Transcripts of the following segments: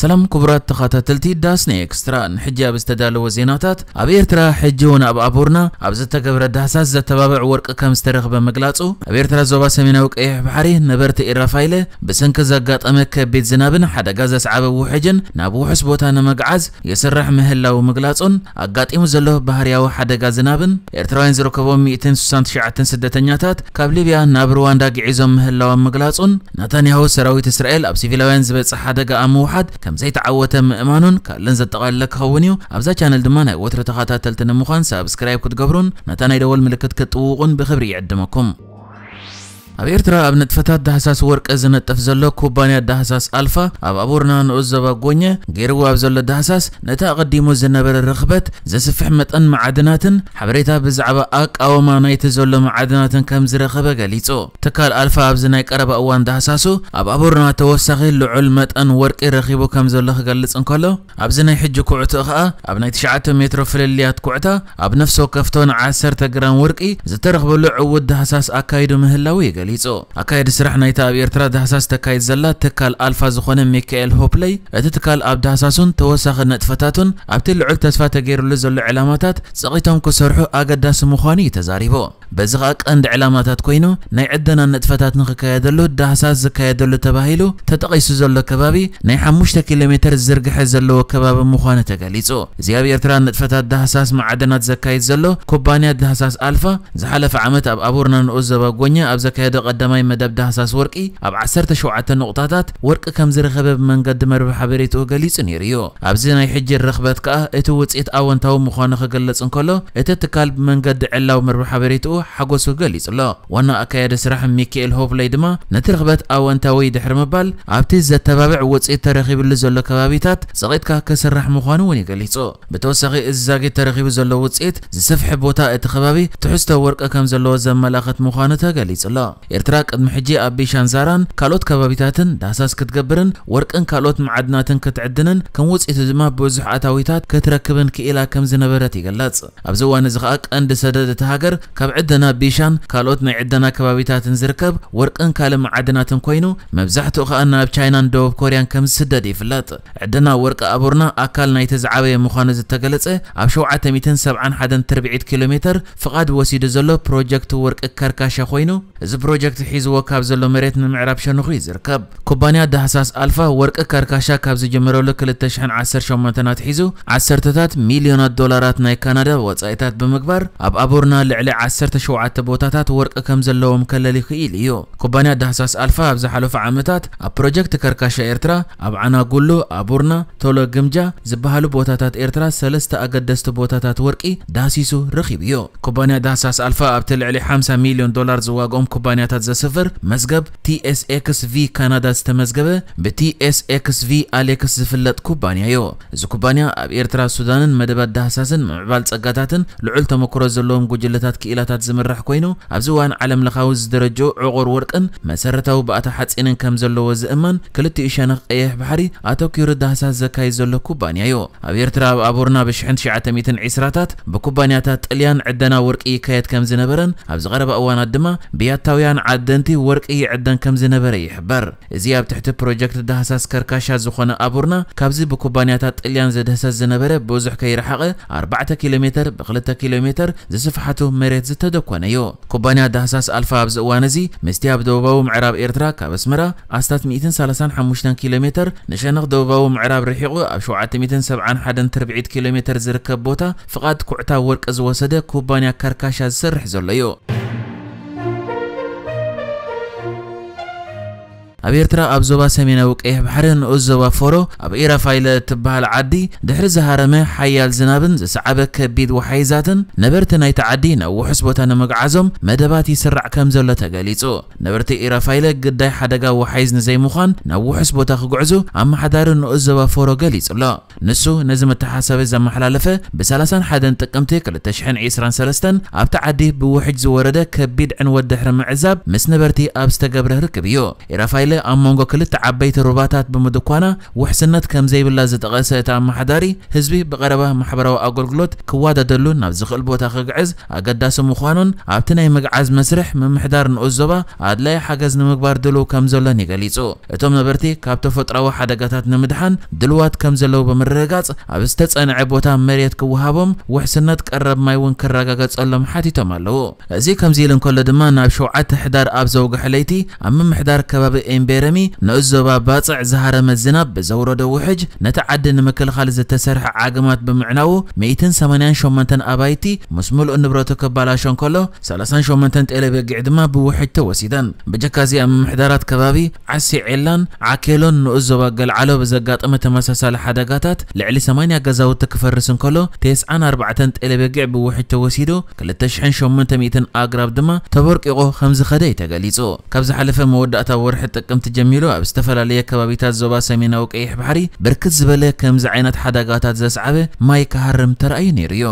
ሰላም ክቡራት ተኸታተልቲ ዳስና ኤክስትራ፣ ንሕጂ ኣብ ዝተዳለወ ዜናታት፣ ኣብ ኤርትራ ሕጂ እውን ኣብ ኣቡርና ኣብ ዝተገብረ ዳህሳስ ዘተባብዕ ወርቂ ከም ዝተረኽበ ምግላጹ፣ ኣብ ኤርትራ ዞባ ሰሜናዊ ቀይሕ ባሕሪ ነበርቲ ኢራፋይለ ብሰንኪ ዘጋጠመ ከቢድ ዝናብን ሓደጋ ዘስዓበ ውሕጅን ናብ ውሑስ ቦታ ንምግዓዝ ይስራሕ ምህላው ምግላጹን፣ ኣጋጢሙ ዘሎ ባህርያዊ ሓደጋ ዝናብን ኤርትራውያን ዝርከቦም ሚእትን ስሳን ትሽዓተን ስደተኛታት ካብ ሊብያ ናብ ሩዋንዳ ግዒዞም ምህላዎም ምግላጹን፣ ናታንያሁ ሰራዊት እስራኤል ኣብ ሲቪላውያን ዝበጽሕ ሓደጋ ኣብ ምውሓድ ከም ዘይተዓወተ ምእማኑን ካልእን ዘጠቓለለ ክኸውን እዩ። ኣብዛ ቻነል ድማ ናይ ወትሮ ተኸታተልቲ ንምዃን ሳብስክራይብ ክትገብሩን ነታ ናይ ደወል ምልክት ክትጥውቑን ብኽብሪ ይዕድመኩም። ኣብ ኤርትራ ኣብ ንጥፈታት ዳህሳስ ወርቂ ዝነጥፍ ዘሎ ኩባንያ ዳህሳስ ኣልፋ ኣብ ኣቡርና ንኡስ ዞባ ጎኘ ገይርዎ ኣብ ዘሎ ዳህሳስ ነቲ ኣቐዲሙ ዝነበረ ርኽበት ዘስፍሕ መጠን መዓድናትን ሓበሬታ ብዛዕባ ኣቃውማ ናይቲ ዘሎ መዓድናትን ከም ዝረኸበ ገሊጹ። ትካል ኣልፋ ኣብዚ ናይ ቀረባ እዋን ዳህሳሱ ኣብ ኣቡርና ተወሳኺ ልዑል መጠን ወርቂ ረኺቡ ከም ዘሎ ክገልጽ እንከሎ፣ ኣብዚ ናይ ሕጂ ኩዕትኡ ከኣ ኣብ ናይ ትሽዓተ ሜትሮ ፍልልያት ኩዕታ ኣብ ነፍሲ ወከፍ ቶን ዓሰርተ ግራም ወርቂ ዝተረኽበሉ ዕዉት ዳህሳስ ኣካይዱ ምህላው እዩ ገሊጹ። ኣካየዲ ስራሕ ናይታ ኣብ ኤርትራ ዳህሳስ ተካይድ ዘላ ትካል ኣልፋ ዝኾነ ሚካኤል ሆፕለይ፣ እቲ ትካል ኣብ ዳህሳሱን ተወሳኺ ንጥፈታቱን ኣብቲ ልዑል ተስፋ ተገይሩሉ ዘሎ ዕላማታት ጸቒቶም ክሰርሑ ኣገዳሲ ምዃኑ እዩ ተዛሪቡ። በዚ ኸኣ ቀንዲ ዕላማታት ኮይኑ ናይ ዕደና ንጥፈታት ንክካየደሉ ዳህሳስ ዝካየደሉ ተባሂሉ ተጠቒሱ ዘሎ ከባቢ ናይ ሓሙሽተ ኪሎ ሜትር ዝርግሐ ዘለዎ ከባቢ ምዃኑ ተገሊጹ። እዚ ኣብ ኤርትራ ንጥፈታት ዳህሳስ መዓድናት ዘካይድ ዘሎ ኩባንያ ዳህሳስ ኣልፋ ዝሓለፈ ዓመት ኣብ ኣቡርና ንኡስ ዞባ ጎኘ ኣብ ዘካየዶ ቀዳማይ መደብ ዳህሳስ ወርቂ ኣብ ዓሰርተ ሸውዓተ ንቑጣታት ወርቂ ከም ዝረኸበ ብመንገዲ መርበብ ሓበሬትኡ ገሊጹ ነይሩ እዩ። ኣብዚ ናይ ሕጂ ርኽበት ከኣ እቲ ውጽኢት ኣወንታዊ ምዃኑ ክገልጽ እንከሎ፣ እቲ ትካል ብመንገዲ ዕላዊ መርበብ ሓበሬትኡ ሓጎሱ ገሊጹ ኣሎ። ዋና ኣካያዲ ስራሕ ሚካኤል ሆፕለይ ድማ ነቲ ርኽበት ኣወንታዊ ድሕሪ ምባል፣ ኣብቲ ዘተባብዕ ውጽኢት ተረኺብሉ ዘሎ ከባቢታት ጸቒጥካ ክስራሕ ምዃኑ እውን እዩ ገሊጹ። ብተወሳኺ፣ እዚ ዛጊት ተረኺቡ ዘሎ ውጽኢት ዝሰፍሐ ቦታ እቲ ከባቢ ትሕዝቶ ወርቂ ከም ዘለዎ ዘመላኽት ምዃኑ ተገሊጹ ኣሎ። ኤርትራ ቅድሚ ሕጂ ኣብ ቢሻን ዛራን ካልኦት ከባቢታትን ዳህሳስ ክትገብርን ወርቅን ካልኦት መዓድናትን ክትዕድንን ከም ውጽኢቱ ድማ ብዙሕ ኣታዊታት ክትረክብን ክኢላ ከም ዝነበረት ይግለጽ። ኣብዚ እዋን እዚ ከኣ ቀንዲ ሰደድ እታ ሃገር ካብ ዕደና ቢሻን ካልኦት ናይ ዕደና ከባቢታትን ዝርከብ ወርቅን ካልእ መዓድናትን ኮይኑ፣ መብዛሕትኡ ከኣ ናብ ቻይናን ደቡብ ኮርያን ከም ዝስደድ ይፍለጥ። ዕደና ወርቂ ኣቡርና ኣካል ናይቲ ዝዓበየ ምዃኑ ዝተገለጸ ኣብ ሸውዓተ ሚእትን ሰብዓን ሓደን ትርብዒት ኪሎ ሜተር ፍቓድ ወሲዱ ዘሎ ፕሮጀክት ወርቂ ከርካሻ ኮይኑ፣ እዚ ፕሮጀክት ሒዝዎ ካብ ዘሎ መሬት ንምዕራብ ሸነኹ እዩ ዝርከብ። ኩባንያ ዳህሳስ ኣልፋ ወርቂ ከርካሻ ካብ ዝጀመረሉ ክልተ ሽሕን ዓሰርተ ሸሞንተን ኣትሒዙ ዓሰርተታት ሚልዮናት ዶላራት ናይ ካናዳ ወጻኢታት ብምግባር ኣብ ኣቡርና ልዕሊ ዓሰርተ ሸውዓተ ቦታታት ወርቂ ከም ዘለዎም ከለሊ ክኢሉ እዩ። ኩባንያ ዳህሳስ ኣልፋ ኣብ ዝሓለፉ ዓመታት ኣብ ፕሮጀክት ከርካሻ ኤርትራ ኣብ ዓናጉሎ፣ ኣቡርና፣ ቶሎ ግምጃ ዝበሃሉ ቦታታት ኤርትራ ሰለስተ ኣገደስቲ ቦታታት ወርቂ ዳህሲሱ ረኺቡ እዩ። ኩባንያ ዳህሳስ ኣልፋ ኣብቲ ልዕሊ ሓምሳ ሚልዮን ዶላር ዝዋግኦም ኩባንያታት ዘስፍር መዝገብ ቲ ኤስ ኤክስ ቪ ካናዳ ዝተመዝገበ ብ ቲ ኤስ ኤክስ ቪ ኣሌክስ ዝፍለጥ ኩባንያ እዩ። እዚ ኩባንያ ኣብ ኤርትራ፣ ሱዳንን መደባት ዳህሳስን ምዕባል ጸጋታትን ልዑል ተመክሮ ዘለዎም ጉጅለታት ክኢላታት ዝምራሕ ኮይኑ፣ ኣብዚ እዋን ዓለም ለኻዊ ዝደረጅኡ ዕቑር ወርቅን መሰረታዊ ባእታ ሓጺንን ከም ዘለዎ ዝእመን፣ ክልቲኡ ሸነኽ ቀይሕ ባሕሪ ኣተኲሩ ዳህሳስ ዘካይድ ዘሎ ኩባንያ እዩ። ኣብ ኤርትራ ኣብ ኣቡርና ብሽሕን ትሽዓተ ሚእትን ዕስራታት ብኩባንያታት ጥልያን ዕደና ወርቂ ይካየድ ከም ዝነበረን፣ ኣብዚ ቀረባ እዋናት ድማ ብያታውያን ዓደንቲ ወርቂ ይዕደን ከም ዝነበረ ይሕበር። እዚ ኣብ ትሕቲ ፕሮጀክት ዳህሳስ ከርካሻ ዝኾነ ኣቡርና፣ ካብዚ ብኩባንያታት ጥልያን ዝድህሰስ ዝነበረ ብዙሕ ከይረሓቐ ኣርባዕተ ኪሎ ሜተር ብክልተ ኪሎ ሜተር ዝስፍሓቱ መሬት ዝተደኮነ እዩ። ኩባንያ ዳህሳስ ኣልፋ ኣብዚ እዋን እዚ ምስቲ ኣብ ደቡባዊ ምዕራብ ኤርትራ ካብ ኣስመራ ኣስታት ሚእትን ሰላሳን ሓሙሽተን ኪሎ ሜተር ንሸነኽ ደቡባዊ ምዕራብ ርሒቑ ኣብ ሸውዓተ ሚእትን ሰብዓን ሓደን ትርብዒት ኪሎ ሜተር ዝርከብ ቦታ ፍቓድ ኩዕታ ወርቂ ዝወሰደ ኩባንያ ከርካሻ ዝሰርሕ ዘሎ እዩ። ኣብ ኤርትራ ኣብ ዞባ ሰሜናዊ ቀይሕ ባሕሪ ንኡስ ዞባ ፎሮ ኣብ ኢራፋይለ እትበሃል ዓዲ ድሕሪ ዝሃረመ ሓያል ዝናብን ዝሰዓበ ከቢድ ወሓይዛትን ነበርቲ ናይቲ ዓዲ ናብ ውሑስ ቦታ ንምግዓዞም መደባት ይስራዕ ከም ዘሎ ተገሊጹ። ነበርቲ ኢራፋይለ ግዳይ ሓደጋ ወሓይዝ ንዘይምዃን ናብ ውሑስ ቦታ ክጉዕዙ ኣመሓዳሪ ንኡስ ዞባ ፎሮ ገሊጹ ኣሎ። ንሱ ነዚ መተሓሳቢ ዘመሓላለፈ ብ ሰላሳን ሓደን ጥቅምቲ ክልተ ሽሕን ዕስራን ሰለስተን ኣብቲ ዓዲ ብውሕጅ ዝወረደ ከቢድ ዕንወት ድሕሪ ምዕዛብ ምስ ነበርቲ ኣብ ዝተገብረ ርክብ እዩ። ኢራፋይለ ኣብ መንጎ ክልተ ዓበይቲ ሩባታት ብምድኳና ውሕስነት ከም ዘይብላ ዝጠቐሰ እቲ ኣመሓዳሪ፣ ህዝቢ ብቐረባ ማሕበራዊ ኣገልግሎት ክዋዳደሉ ናብ ዝኽእል ቦታ ክግዕዝ ኣገዳሲ ምዃኑን ኣብቲ ናይ ምግዓዝ መስርሕ ምምሕዳር ንኡስ ዞባ ኣድላዪ ሓገዝ ንምግባር ድሉው ከም ዘሎን እዩ ገሊጹ። እቶም ነበርቲ ካብ ተፈጥሮኣዊ ሓደጋታት ንምድሓን ድልዋት ከም ዘለዉ ብምርግጋጽ፣ ኣብ ዝተጸንዐ ቦታ መሬት ክወሃቦም፣ ውሕስነት ቀረብ ማይ እውን ክረጋገጸሎም ሓቲቶም ኣለዉ። እዚ ከምዚ ኢሉ እንከሎ ድማ፣ ናብ ሸውዓተ ሕዳር ኣብ ዘውግሐ ለይቲ ኣብ ምምሕዳር ከባቢ ኤምቤረሚ ንኡስ ዞባ ባጽዕ ዝሃረመ ዝናብ ብዘውረዶ ውሕጅ ነቲ ዓዲ ንምክልኻል ዝተሰርሐ ዓግማት ብምዕናዉ፣ ሚእትን ሰማንያን ሸሞንተን ኣባይቲ ምስ ምሉእ ንብረቱ ክባላሾ እንከሎ፣ ሰላሳን ሸሞንተን ጤለ በጊዕ ድማ ብውሕጅ ተወሲደን። ብጀካ እዚ ኣብ ምምሕዳራት ከባቢ ዓሲ ዔላን ዓኬሎን ንኡስ ዞባ ገልዓሎ ብዘጋጠመ ተመሳሳሊ ሓደጋታት ልዕሊ ሰማንያ ገዛውቲ ክፈርስ እንከሎ፣ ተስዓን ኣርባዕተን ጤለ በጊዕ ብውሕጅ ተወሲዱ፣ ክልተ ሽሕን ሸሞንተ ሚእትን ኣግራብ ድማ ተቦርቂቑ ከም ዝኸደ እዩ ተገሊጹ። ካብ ዝሓለፈ መወዳእታ ወርሒ ጥቅምቲ ጀሚሩ ኣብ ዝተፈላለየ ከባቢታት ዞባ ሰሜናዊ ቀይሕ ባሕሪ ብርክት ዝበለ ከምዚ ዓይነት ሓደጋታት ዘስዓበ ማይ ክሃርም ተራእዩ ነይሩ እዩ።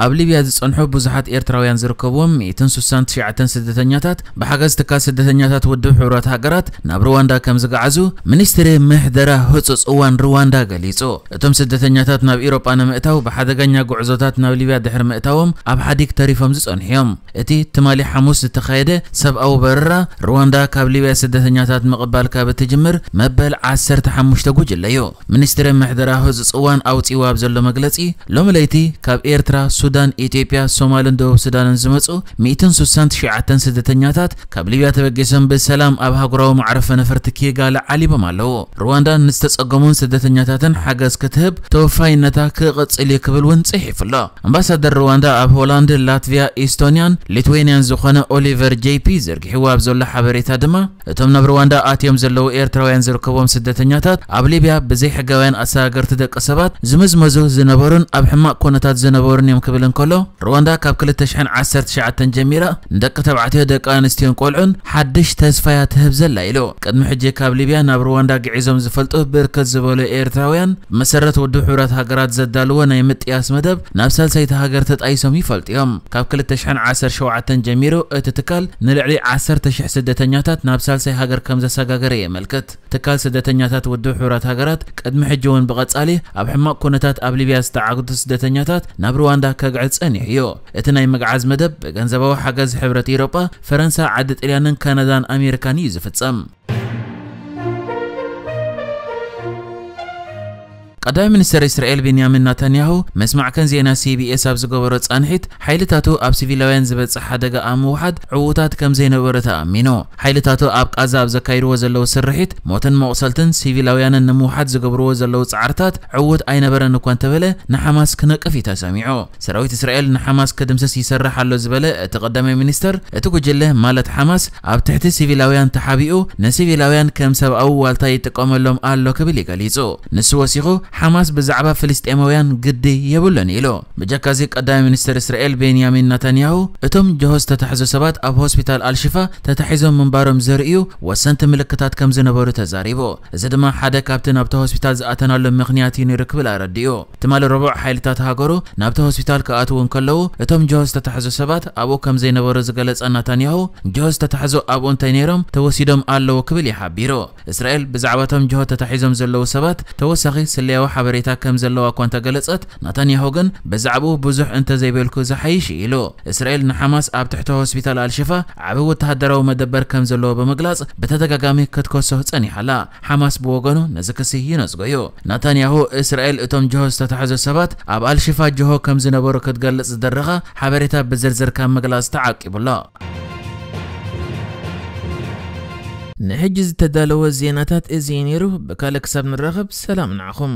ኣብ ሊብያ ዝጸንሑ ብዙሓት ኤርትራውያን ዝርከብዎም ሚእትን ስሳን ትሽዓተን ስደተኛታት ብሓገዝ ትካል ስደተኛታት ውድብ ሕቡራት ሃገራት ናብ ሩዋንዳ ከም ዝገዓዙ ሚኒስትሪ ምሕደራ ህጹጽ እዋን ሩዋንዳ ገሊጹ። እቶም ስደተኛታት ናብ ኢሮጳ ንምእታው ብሓደገኛ ጉዕዞታት ናብ ሊብያ ድሕሪ ምእታዎም ኣብ ሓዲግ ተሪፎም ዝጸንሑ እዮም። እቲ ትማሊ ሓሙስ ዝተኻየደ ሰብኣዊ በረራ ሩዋንዳ ካብ ሊብያ ስደተኛታት ምቕባል ካብ እትጅምር መበል ዓሰርተ ሓሙሽተ ጉጅለ እዩ። ሚኒስትሪ ምሕደራ ህጹጽ እዋን ኣውጺእዎ ኣብ ዘሎ መግለጺ፣ ሎሚ ለይቲ ካብ ኤርትራ፣ ሱዳን፣ ኢትዮጵያ፣ ሶማልን ደቡብ ሱዳንን ዝመጹ ሚእትን ስሳን ትሽዓተን ስደተኛታት ካብ ሊብያ ተበጊሶም ብሰላም ኣብ ሃገራዊ መዕረፊ ነፈርቲ ኪጋሊ ዓሊቦም ኣለዉ። ሩዋንዳ ንዝተጸገሙን ስደተኛታትን ሓገዝ ክትህብ ተወፋይነታ ክቕጽል እዩ ክብል እውን ጽሒፉ ኣሎ። ኣምባሳደር ሩዋንዳ ኣብ ሆላንድ፣ ላትቪያ፣ ኢስቶንያን ሊትዌንያን ዝኾነ ኦሊቨር ጄፒ ዘርጊሕዎ ኣብ ዘሎ ሓበሬታ ድማ፣ እቶም ናብ ሩዋንዳ ኣትዮም ዘለዉ ኤርትራውያን ዝርከብዎም ስደተኛታት ኣብ ሊብያ ብዘይ ሕጋውያን ኣሰጋገርቲ ደቂ ሰባት ዝምዝመዙ ዝነበሩን ኣብ ሕማቕ ኩነታት ዝነበሩን እዮም ክብል እንከሎ፣ ሩዋንዳ ካብ ክልተ ሽሕን ዓሰርተ ትሽዓተን ጀሚራ ንደቂ ተባዕትዮ፣ ደቂ ኣንስትዮን ቆልዑን ሓድሽ ተስፋ እያ ትህብ ዘላ ኢሉ። ቅድሚ ሕጂ ካብ ሊብያ ናብ ሩዋንዳ ግዒዞም ዝፈልጡ ብርክት ዝበሉ ኤርትራውያን ብመሰረት ውድብ ሕቡራት ሃገራት ዘዳልዎ ናይ ምጥያስ መደብ ናብ ሳልሰይቲ ሃገር ተጣይሶም ይፈልጡ እዮም። ካብ ክልተ ሽሕን ዓሰርተ ሸውዓተን ጀሚሩ እቲ ትካል ንልዕሊ ዓሰርተ ሽሕ ስደተኛታት ናብ ሳልሳይ ሃገር ከም ዘሰጋገረ የመልክት። ትካል ስደተኛታት ውድብ ሕቡራት ሃገራት ቅድሚ ሕጂ እውን ብቐጻሊ ኣብ ሕማቕ ኩነታት ኣብ ሊብያ ዝተዓግቱ ስደተኛታት ናብ ሩዋንዳ ከግዕዝ ጸኒሑ እዩ። እቲ ናይ ምግዓዝ መደብ ብገንዘባዊ ሓገዝ ሕብረት ኢሮጳ፣ ፈረንሳ፣ ዓዲ ጥልያንን ካናዳን ኣሜሪካን እዩ ዝፍጸም። ቀዳማይ ሚኒስተር እስራኤል ቤንያሚን ናታንያሁ ምስ ማዕከን ዜና ሲቢኤስ ኣብ ዝገበሮ ጻንሒት፣ ሓይልታቱ ኣብ ሲቪላውያን ዝበጽሕ ሓደጋ ኣብ ምውሓድ ዕዉታት ከም ዘይነበሩ ተኣሚኑ። ሓይልታቱ ኣብ ቃዛ ኣብ ዘካይድዎ ዘለዉ ስርሒት፣ ሞትን መቑሰልትን ሲቪላውያንን ንምውሓድ ዝገብርዎ ዘለዉ ጻዕርታት ዕዉት ኣይነበረን እኳ እንተበለ፣ ንሓማስ ክነቅፍ እዩ ተሰሚዑ። ሰራዊት እስራኤል ንሓማስ ክድምስስ ይሰርሕ ኣሎ ዝበለ እቲ ቀዳማይ ሚኒስተር፣ እቲ ጉጅለ ማለት ሓማስ ኣብ ትሕቲ ሲቪላውያን ተሓቢኡ ንሲቪላውያን ከም ሰብኣዊ ዋልታ ይጥቀመሎም ኣሎ ክብል እዩ ገሊጹ። ንሱ ወሲኹ፣ ሓማስ ብዛዕባ ፍልስጤማውያን ግዲ የብሉን ኢሉ። ብጀካዚ ቀዳማይ ሚኒስተር እስራኤል ቤንያሚን ናታንያሁ፣ እቶም ጅሆ ዝተታሕዙ ሰባት ኣብ ሆስፒታል ኣልሽፋ ተታሒዞም ምንባሮም ዘርእዩ ወሰንቲ ምልክታት ከም ዝነበሩ ተዛሪቡ። እዚ ድማ ሓደ ካብቲ ናብቲ ሆስፒታል ዝኣተናሉ ምኽንያት እዩ ነይሩ ክብል ኣረዲኡ። ትማሊ ረቡዕ ሓይልታት ሃገሩ ናብቲ ሆስፒታል ክኣትዉ እንከለዉ፣ እቶም ጅሆ ዝተታሕዙ ሰባት ኣብኡ ከም ዘይነበሩ ዝገለጸ ናታንያሁ፣ ጅሆ ዝተታሕዙ ኣብኡ እንተነይሮም ተወሲዶም ኣለዉ ክብል እዩ ሓቢሩ። እስራኤል ብዛዕባቶም ጅሆ ተታሒዞም ዘለዉ ሰባት ተወሳኺ ስለያዊ ሓበሬታ ከም ዘለዋ እኳ እንተገለጸት፣ ናታንያሁ ግን ብዛዕባኡ ብዙሕ እንተዘይበልኩ ዝሓይሽ እዩ ኢሉ። እስራኤል ንሓማስ ኣብ ትሕቲ ሆስፒታል ኣልሽፋ ዓቢ ወተሃደራዊ መደበር ከም ዘለዎ ብምግላጽ ብተደጋጋሚ ክትከሶ ጸኒሓ ኣላ። ሓማስ ብወገኑ ነዚ ክሲ ይነጽጎ እዩ። ናታንያሁ፣ እስራኤል እቶም ጅሆ ዝተታሕዙ ሰባት ኣብ ኣልሽፋ ጅሆ ከም ዝነበሩ ክትገልጽ ዝደረኻ ሓበሬታ ብዝርዝር ካብ ምግላጽ ተዓቂቡ ኣሎ። ንሕጂ ዝተዳለወ ዜናታት እዚ እዩ ነይሩ። ብካልእ ክሳብ ንራኸብ ሰላም ንዓኹም።